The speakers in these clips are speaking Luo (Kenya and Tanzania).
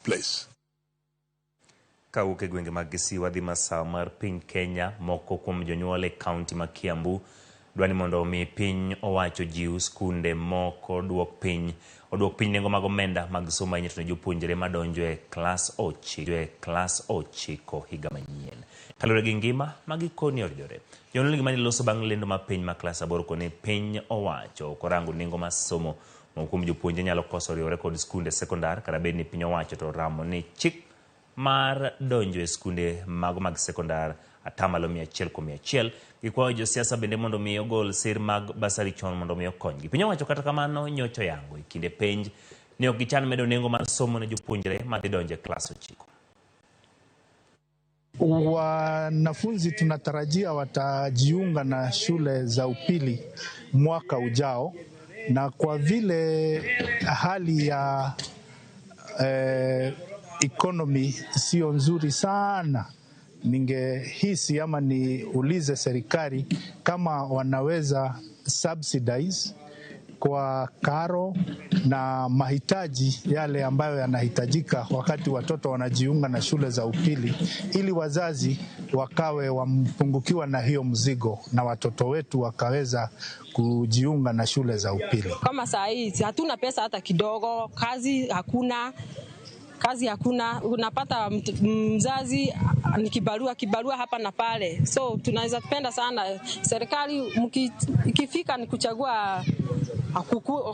place. Kawuok e gwenge mag Kisii wadhi masawa mar piny Kenya, moko kuom jonyuol e kaunti ma Kiambu dwa ni mondo omi piny owacho jiw skunde moko oduok piny nengo mag omenda mag somo ahinya to ne jopuonjre madonjo e klas 9 higa manyien. Kaluwore gi ngima ma gikoni oridore. Jonyuol gima ne loso bang' lendo ma piny ma klas 8 koni piny owacho ok orango nengo mar somo. Moko kuom jopuonjre nyalo koso riwore kod skunde sekondar kata bed ni piny owacho to oramo ni chik mar donjo e skunde mago mag sekondar 100% kuom 100. Gikwayo josiasa bende mondo mi ogol sir mag basari chon mondo mi okonygi. Piny owacho kata kamano nyocha oyango e kinde penj ni ok gichan medo nengo mar somo ne jopuonjre madhi donjo e klas 9. Wanafunzi tunatarajia watajiunga na shule za upili mwaka ujao, na kwa vile hali ya economy sio nzuri sana, ningehisi ama niulize serikali kama wanaweza subsidize kwa karo na mahitaji yale ambayo yanahitajika wakati watoto wanajiunga na shule za upili, ili wazazi wakawe wampungukiwa na hiyo mzigo na watoto wetu wakaweza kujiunga na shule za upili. Kama saa hii hatuna pesa hata kidogo, kazi hakuna. Kazi hakuna, unapata mzazi ni kibarua hapa na pale. So tunaweza penda sana serikali ikifika ni kuchagua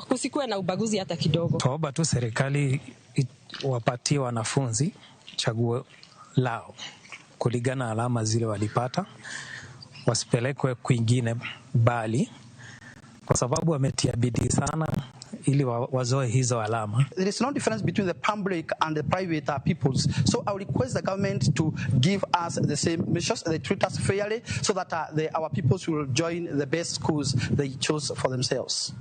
kusikuwe na ubaguzi hata kidogo. Tuomba tu serikali wapatie wanafunzi chaguo lao kulingana alama zile walipata, wasipelekwe kwingine bali, kwa sababu wametia bidii sana ili wazoe hizo alama. There is no difference between the public and the private peoples. So I request the government to give us the same measures, they treat us fairly so that our peoples will join the best schools they chose for themselves.